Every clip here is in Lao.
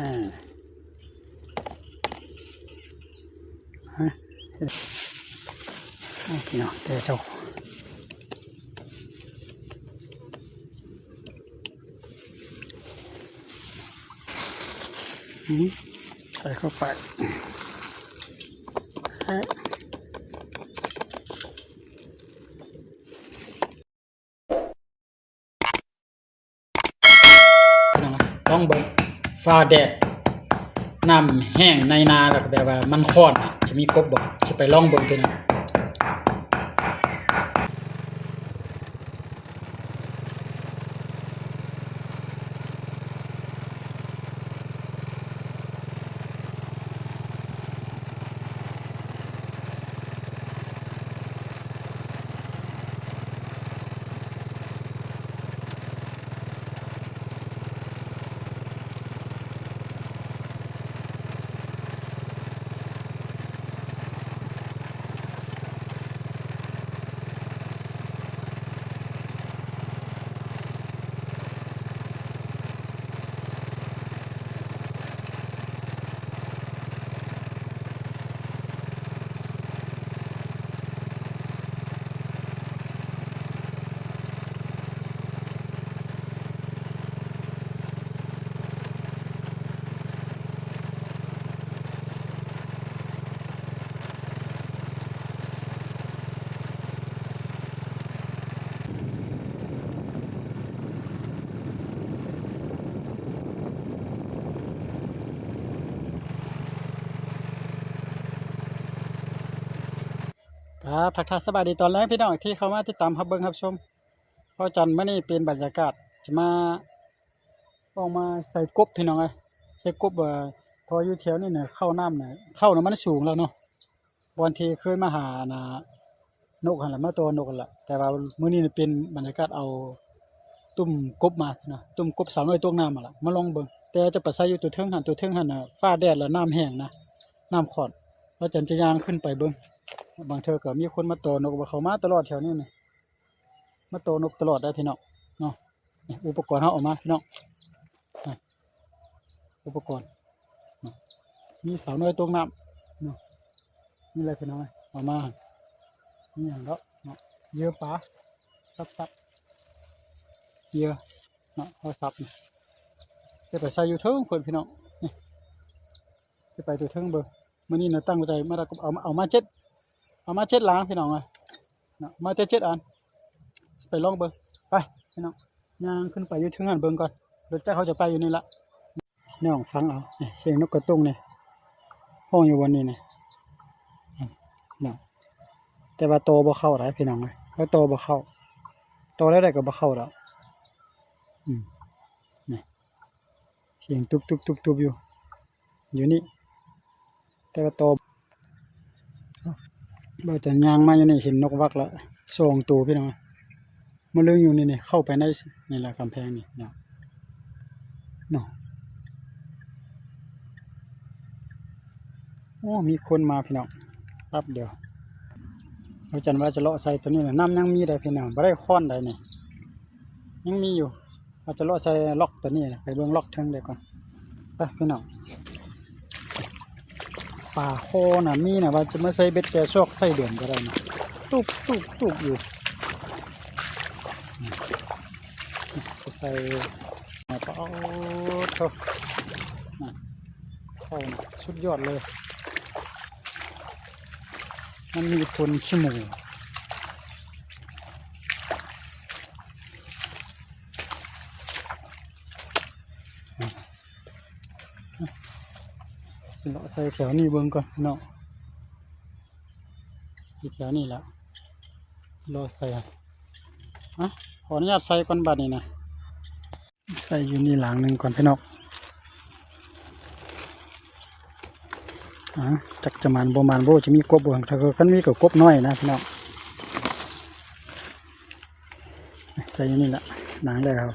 ອ່າ ຮະ ໂອເຄເນາະ ແຕ່ເຈົ້າ ອືມ ໃສ່ເຂົ້າໄປ ຮະ. ພີ່ນ້ອງເອີຍ ລອງເບິ່ງ ຟ້າແດດ ນ້ຳແຫ້ງໃນນາ ແລ້ວກໍແບບວ່າມັນຮ້ອນນະ ຈະມີກົບບໍ່? ຊິໄປລອງເບິ່ງພີ່ນ້ອງ. ກະທັກທາຍສະບາຍດີຕອນແລງພີ່ນ້ອງທີ່ເຂົ້າມາຕິດຕາມຮັບເບິ່ງຮັບຊົມ ເວົ້າຈັນ. ມື້ນີ້ເປັນບັນຍາກາດ ຈະມາ ອອກມາໃສ່ກົບພີ່ນ້ອງເອີຍ ໃສ່ກົບ ເອີ ເພາະຢູ່ແຖວນີ້ນະ ເຂົ້ານ້ຳນະ ເຂົ້ານະມັນສູງແລ້ວເນາະ ບ່ອນທີ່ເຄີຍມາຫານະ ນົກຫັ້ນລະ ມາຕໍ່ນົກຫັ້ນລະ ແຕ່ວ່າມື້ນີ້ນະເປັນບັນຍາກາດເອົາ ຕຸ້ມກົບມາເນາະ ຕຸ້ມກົບສາວນ້ອຍຕົກນ້ຳຫັ້ນລະ ມາລອງເບິ່ງ ແຕ່ຈະໄປໃສ່ຢູ່ຕົວເທິງຫັ້ນ ຕົວເທິງຫັ້ນນະ ຟ້າແດດລະນ້ຳແຫ້ງນະ ນ້ຳຂອດ ວ່າຈັນຈະຍ່າງຂຶ້ນໄປເບິ່ງ ບາງເທື່ອກໍມີຄົນມາຕໍ່ນົກ ວ່າເຂົາມາຕະຫຼອດແຖວນີ້ນະ ມາຕໍ່ນົກຕະຫຼອດໄດ໋ພີ່ນ້ອງເນາະ. ອຸປະກອນເຮົາເອົາມາພີ່ນ້ອງ ອຸປະກອນເນາະ ມີສາວນ້ອຍຕົກນ້ຳເນາະ ນີ້ແຫຼະພີ່ນ້ອງເອີຍ ເອົາມາ ມີຫຍັງດອກເນາະ ເຫຍື່ອປາ ສັບໆ ເຫຍື່ອເນາະ ເອົາສັບນີ້ ຈະໄປໃສ່ຢູ່ເທິງພຸ້ນພີ່ນ້ອງ ນີ້ ຈະໄປຢູ່ເທິງເບິ່ງ ມື້ນີ້ນະຕັ້ງໃຈມາ ເອົາ ເອົາມາເຈັດ ເອົາມາເຈັດຫຼັງພີ່ນ້ອງເອີຍ ເນາະ ມາແຕ່ເຈັດອັນ ໄປລອງເບິ່ງ ໄປພີ່ນ້ອງ ຍ່າງຂຶ້ນໄປຢູ່ເທິງຫັ້ນເບິ່ງກ່ອນ ລົດຈັກເຮົາຈະໄປຢູ່ນີ້ລະ ນ້ອງຟັງເອົາ ນີ້ ສຽງນົກກະຕຸງນີ້ ຮ້ອງຢູ່ບ່ອນນີ້ນີ້ ເນາະ ແຕ່ວ່າຕໍ່ບໍ່ເຂົ້າໃດ໋ພີ່ນ້ອງເອີຍ ເຮົາຕໍ່ບໍ່ເຂົ້າ ຕໍ່ແນວໃດກໍບໍ່ເຂົ້າດອກ ອືມ ນີ້ ສຽງຕຸບໆໆໆຢູ່ ຢູ່ນີ້ ແຕ່ວ່າຕໍ່ ບ່າວຈັນຍ່າງມາຢູ່ນີ້ເຫັນນົກວັກລະສອງໂຕພີ່ນ້ອງ ມາເລີຍຢູ່ນີ້ ນີ້ ເຂົ້າໄປໃນນີ້ລະກຳແພງນີ້ເນາະ ເນາະ ໂອ້ ມີຄົນມາພີ່ນ້ອງ ແປັບດຽວ ບ່າວຈັນວ່າຈະເລາະໃສ່ໂຕນີ້ລະ ນ້ຳຍັງມີໄດ໋ພີ່ນ້ອງ ບໍ່ໄດ້ຄ້ອນໃດ໋ນີ້ ຍັງມີຢູ່ ວ່າຈະເລາະໃສ່ລັອກໂຕນີ້ ໄປເບິ່ງລັອກເທິງເດີກ່ອນ ໄປພີ່ນ້ອງ ປາຄໍນະມີນະ ວ່າຈະມາໃສ່ເບັດແກ່ຊອກໄສ້ເດືອນກໍໄດ້ນະ ຕຸບໆໆຢູ່ ຈະໃສ່ ໂອ້ໂທ້ ເຂົ້ານະ ສຸດຍອດເລີຍ ມັນມີຄົນຂີ້ໝູ ຊິເລາະໃສ່ແຖວນີ້ເບິ່ງກ່ອນເນາະ ຢູ່ແຖວນີ້ລະ ເລາະໃສ່ ອະ ຂໍອະນຸຍາດໃສ່ກ່ອນບາດນີ້ນະ ໃສ່ຢູ່ນີ້ຫຼັງໜຶ່ງກ່ອນພີ່ນ້ອງ ອາ ຈັກຈະໝານບໍ່ໝານ ບໍ່ ຈະມີກົບບໍ່ ຖ້າຄັນມີກໍກົບນ້ອຍນະພີ່ນ້ອງ ໃສ່ຢູ່ນີ້ລະ ໜັງແລ້ວ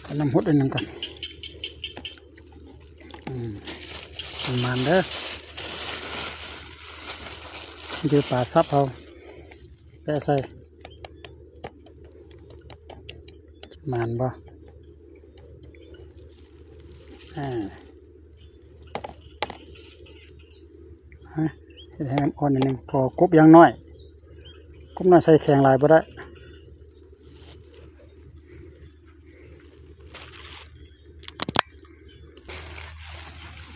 ເອົານ້ຳຫົດອັນໜຶ່ງກ່ອນ ອືມ ມັນເດີ ຢູ່ປາສັບເຮົາ ແປະໃສ່ ໝານບໍ່? ອ່າ ຮະ ເຮັດໃຫ້ມັນອ່ອນໜ້ອຍໜຶ່ງ ເພາະກົບຢ່າງນ້ອຍ ກົບນ້ອຍໃສ່ແຂງຫຼາຍບໍ່ໄດ້.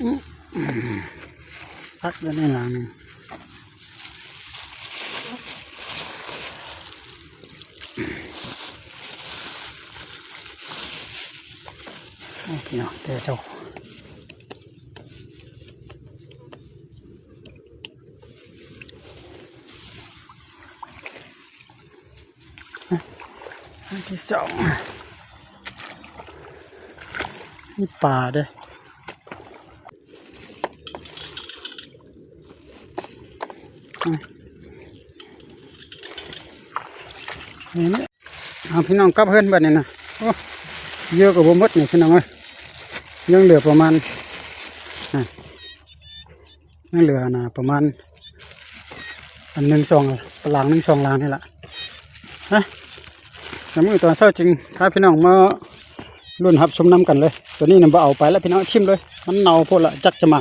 ອືມ ພັກໄວ້ໃນຫຼັງ ໂອ້ ພີ່ນ້ອງ ແຕ່ເຈົ້າ ອັນທີສອງ ມີປາເດ້ ນີ້ ເອົາ ພີ່ນ້ອງກັບເຮືອນບັດນີ້ນະ. ໂອ້ ເຫຍື່ອກໍບໍ່ໝົດນີ້ ພີ່ນ້ອງເອີຍ ຍັງເຫຼືອປະມານ ອ່າ ຍັງເຫຼືອນະ ປະມານອັນໜຶ່ງສອງ ລາງໜຶ່ງສອງລາງນີ້ລະ. ຮະ ຍາມມື້ຕອນເຊົ້າຈຶ່ງພາພີ່ນ້ອງມາລຸ້ນຮັບຊົມນຳກັນເລີຍ. ໂຕນີ້ນະບໍ່ເອົາໄປລະພີ່ນ້ອງ ຖິ້ມເລີຍ ມັນເນົ່າໂພດລະ. ຈັກຈະມາ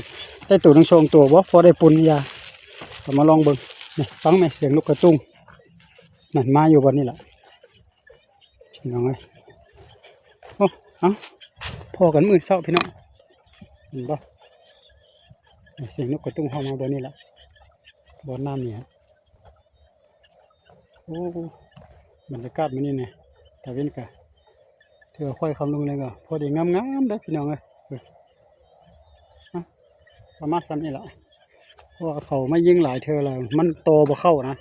ໄດ້ໂຕໜຶ່ງສອງໂຕບໍ່ ພໍໄດ້ປຸນຢາ ກໍມາລອງເບິ່ງ. ນີ້ ຟັງແມະ ສຽງນົກກະຕຸງ ນັ້ນ ມາຢູ່ບ່ອນນີ້ລະ ພີ່ນ້ອງເອີຍ. ໂອ້ ເອົ້າ ພໍ້ກັນມື້ເຊົ້າພີ່ນ້ອງ ເຫັນບໍ່? ສຽງນົກກະຕຸງຮ້ອງມາບ່ອນນີ້ລະ ບ່ອນນ້ຳນີ້. ໂອ້ ບັນຍາກາດມື້ນີ້ນະ ຕາເວັນກະຖືວ່າຄ່ອຍຄ່ຳລົງແລ້ວ ກໍພໍດີງາມໆເດ້ພີ່ນ້ອງເອີຍ. ເອີ ປະມານສ່ຳນີ້ລະ ເພາະວ່າເຂົາມາຍິງຫຼາຍເທື່ອແລ້ວ ມັນຕໍ່ບໍ່ເຂົ້ານະ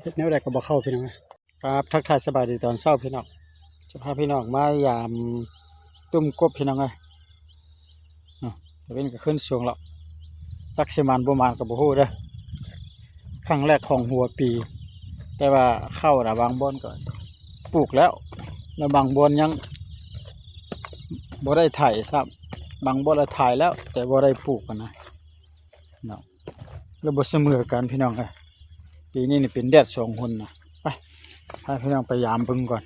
ເຮັດແນວໃດກໍບໍ່ເຂົ້າພີ່ນ້ອງເອີຍ. ຄັບ ທັກທາຍສະບາຍດີຕອນເຊົ້າພີ່ນ້ອງ ຈະພາພີ່ນ້ອງມາຢາມຕຸ້ມກົບພີ່ນ້ອງເອີຍ. ເນາະ ຕາເວັນກໍຂຶ້ນສູງແລ້ວ ຈັກຊິໝານບໍ່ໝານກໍບໍ່ຮູ້ເດີ້. ຄັ້ງແລກຂອງຫົວປີ ແຕ່ວ່າເຂົ້ານະ ບາງບ່ອນກໍປູກແລ້ວ ແລ້ວບາງບ່ອນຍັງບໍ່ໄດ້ໄຖຊ້ຳ ບາງບ່ອນລະໄຖແລ້ວ ແຕ່ບໍ່ໄດ້ປູກຫັ້ນນະ. ເນາະ ລະບໍ່ສະເໝີກັນພີ່ນ້ອງເອີຍ. ປີນີ້ນີ້ເປັນແດດສອງຫົນນະ. ໄປ ພາພີ່ນ້ອງໄປຢາມເບິ່ງກ່ອນ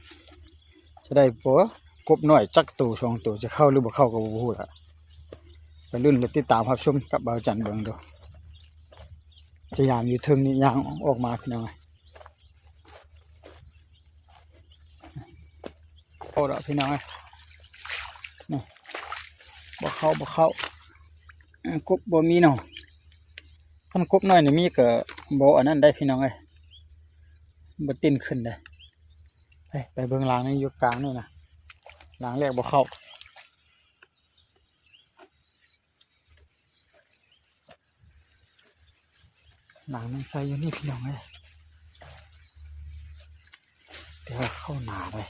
ຈະໄດ້ບໍ່ ກົບນ້ອຍຈັກໂຕສອງໂຕ ຈະເຂົ້າຫຼືບໍ່ເຂົ້າກໍບໍ່ຮູ້ລະ. ໄປລຸ້ນ ແລະ ຕິດຕາມຮັບຊົມກັບບ່າວຈັນເບິ່ງດູ ຈະຢາມຢູ່ເທິງນີ້ ຍ່າງອອກມາພີ່ນ້ອງເອີຍ. ໂອ້ ດອກພີ່ນ້ອງເອີຍ ນີ້ ບໍ່ເຂົ້າ ບໍ່ເຂົ້າ ກົບບໍ່ມີເນາະ. ຄັນກົບນ້ອຍນີ້ມີກໍບໍ່ອັນນັ້ນໄດ໋ພີ່ນ້ອງເອີຍ ບໍ່ຕິ້ນຂຶ້ນໄດ໋. ໄປ ໄປເບິ່ງລາງນີ້ ຢູ່ກາງນີ້ນະ ລາງແລກບໍ່ເຂົ້າ. ນາງຍັງໃສ່ຢູ່ນີ້ພີ່ນ້ອງເອີຍ ແຕ່ວ່າເຂົ້າໜາເລີຍ.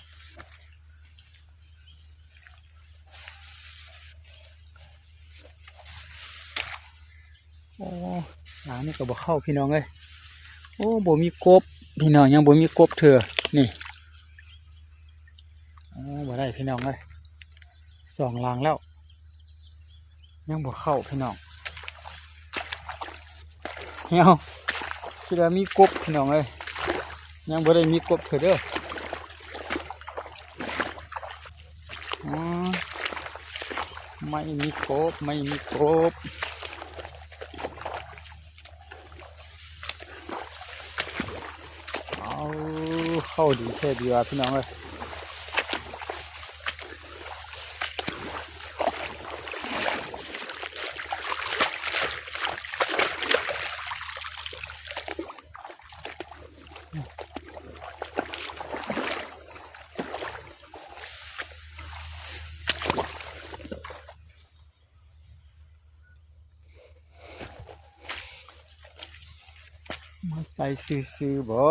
ໂອ້ ນາງນີ້ກໍບໍ່ເຂົ້າພີ່ນ້ອງເອີຍ. ໂອ້ ບໍ່ມີກົບພີ່ນ້ອງ ຍັງບໍ່ມີກົບເທື່ອນີ້. ໂອ້ ບໍ່ໄດ້ພີ່ນ້ອງເອີຍ ສອງລາງແລ້ວ ຍັງບໍ່ເຂົ້າພີ່ນ້ອງ. ເຮົາຄິດວ່າມີກົບພີ່ນ້ອງເອີຍ ຍັງບໍ່ໄດ້ມີກົບເທື່ອເດີ້. ອືມ ໄມ່ມີກົບ ໄມ່ມີກົບ. ເອົາ ເຂົ້າດີແທ້ດີວ່າພີ່ນ້ອງເອີຍ. ມາໃສ່ຊື່ໆບໍ?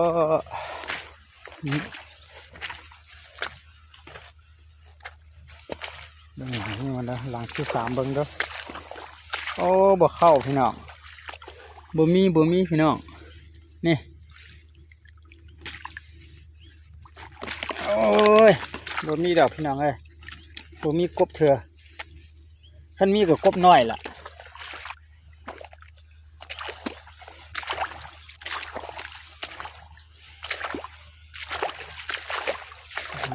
ເບິ່ງຫຼັງນີ້ມັນເດີ້ ຫຼັງທີສາມເບິ່ງເດີ້. ໂອ້ ບໍ່ເຂົ້າພີ່ນ້ອງ ບໍ່ມີ ບໍ່ມີພີ່ນ້ອງ ນີ້. ໂອ້ຍ ບໍ່ມີດອກພີ່ນ້ອງເອີຍ ບໍ່ມີກົບເທື່ອ ຄັນມີກໍກົບນ້ອຍລະ.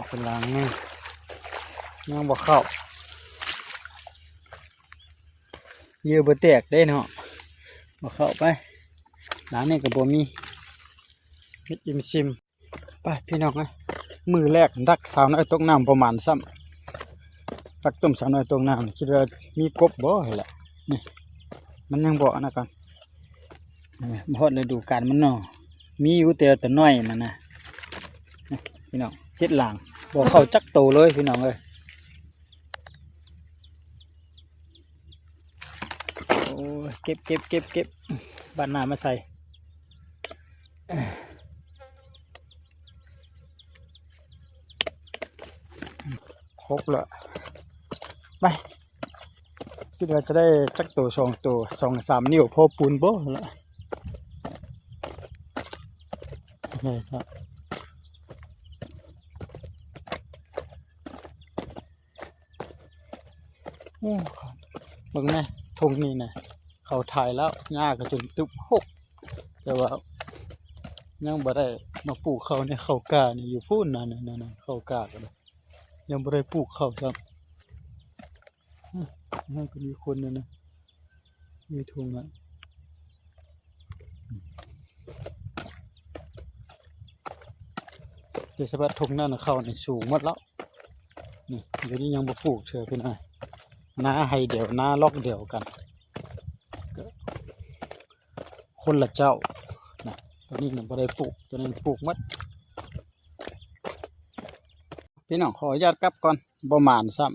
ເປັນຫຼັງໜຶ່ງ ຍັງບໍ່ເຂົ້າ ເຫຍື່ອບໍ່ແຕກເດ້ເນາະ ບໍ່ເຂົ້າໄປ. ຫຼັງນີ້ກໍບໍ່ມີ ເຮັດອີ່ມຊິມ. ໄປພີ່ນ້ອງເອີຍ ມື້ແລກດັກສາວນ້ອຍຕົກນ້ຳບໍ່ໝານຊ້ຳ ດັກຕົ້ມສາວນ້ອຍຕົກນ້ຳ ຄິດວ່າມີກົບບໍ່ຫັ້ນແຫຼະ. ນີ້ ມັນຍັງບໍ່ອັນນັ້ນກ່ອນ ເອີ ບໍ່ຮອດລະດູການມັນເນາະ ມີຢູ່ແຕ່ຕົວນ້ອຍນັ້ນນະ ນີ້ພີ່ນ້ອງ ເຈັດຫຼັງ ບໍ່ເຂົ້າຈັກໂຕເລີຍພີ່ນ້ອງເອີຍ. ໂອ້ຍ ເກັບ ເກັບ ເກັບ ເກັບ ບາດໜ້າມາໃສ່ ຄົບລະ ໄປ ຄິດວ່າຈະໄດ້ຈັກໂຕ ສອງໂຕ ສອງສາມນິ້ວ ພໍປູນບໍ່ລະ. ໂອ້ ເບິ່ງແດ່ ທົ່ງນີ້ນະ ເຂົາຖ່າຍແລ້ວ ຫຍ້າກໍຈົນຕຶບຮົກ ແຕ່ວ່າຍັງບໍ່ໄດ້ມາປູກເຂົ້າໃນເຂົ້າກ້ານີ້ ຢູ່ພຸ້ນນະ ນັ້ນໆ ເຂົ້າກ້າກໍໄດ້ ຍັງບໍ່ໄດ້ປູກເຂົ້າຊ້ຳ. ອືມ ຍັງກໍມີຄົນນັ້ນນະ ມີທົ່ງນະ ແຕ່ສະບັດທົ່ງນັ້ນເຂົ້ານີ້ສູງໝົດແລ້ວ. ນີ້ ດຽວນີ້ຍັງບໍ່ປູກເທື່ອພີ່ນ້ອງ ນາໄຮ່ດຽວ ນາລັອກດຽວກັນ ຄົນລະເຈົ້ານະ. ຕົວນີ້ນະບໍ່ໄດ້ປູກ ຕົວນັ້ນປູກໝົດ. ພີ່ນ້ອງ ຂໍອະນຸຍາດກັບກ່ອນ ບໍ່ໝານຊ້ຳ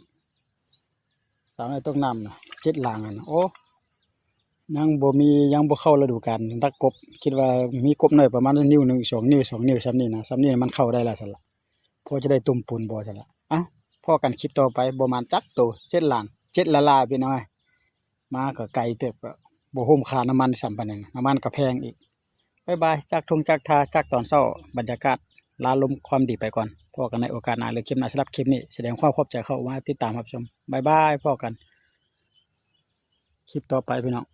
ສາວນ້ອຍຕົກນ້ຳນະ ເຈັດຫຼັງຫັ້ນນະ ໂອ້ ຍັງບໍ່ມີ ຍັງບໍ່ເຂົ້າລະດູການດັກກົບ ຄິດວ່າມີກົບໜ້ອຍປະມານນິ້ວໜຶ່ງ ສອງນິ້ວ ສອງນິ້ວ ສ່ຳນີ້ນະ ສ່ຳນີ້ມັນເຂົ້າໄດ້ລະຊັ້ນລະ ພໍຈະໄດ້ຕົ້ມປູນບໍ່ຊັ້ນລະ. ເອົ້າ ພໍ້ກັນຄລິບຕໍ່ໄປ ບໍ່ໝານຈັກໂຕ ເຈັດຫຼັງ ເຈັດລະລາ ພີ່ນ້ອງເອີຍ ມາກໍໄກເຕີບ ກໍບໍ່ຄຸ້ມຄ່ານ້ຳມັນຊ້ຳປານໃດ ນ້ຳມັນກໍແພງອີກ. ບາຍບາຍ ຈາກທົ່ງຈາກທ່າ ຈາກຕອນເຊົ້າ ບັນຍາກາດ ລາລົມຄວາມດີໄປກ່ອນ ພໍ້ກັນໃນໂອກາດໜ້າ ຫຼື ຄລິບໜ້າ. ສຳລັບຄລິບນີ້ ສະແດງຄວາມຂອບໃຈເຂົ້າມາຕິດຕາມຮັບຊົມ ບາຍບາຍ ພໍ້ກັນຄລິບຕໍ່ໄປ ພີ່ນ້ອງ.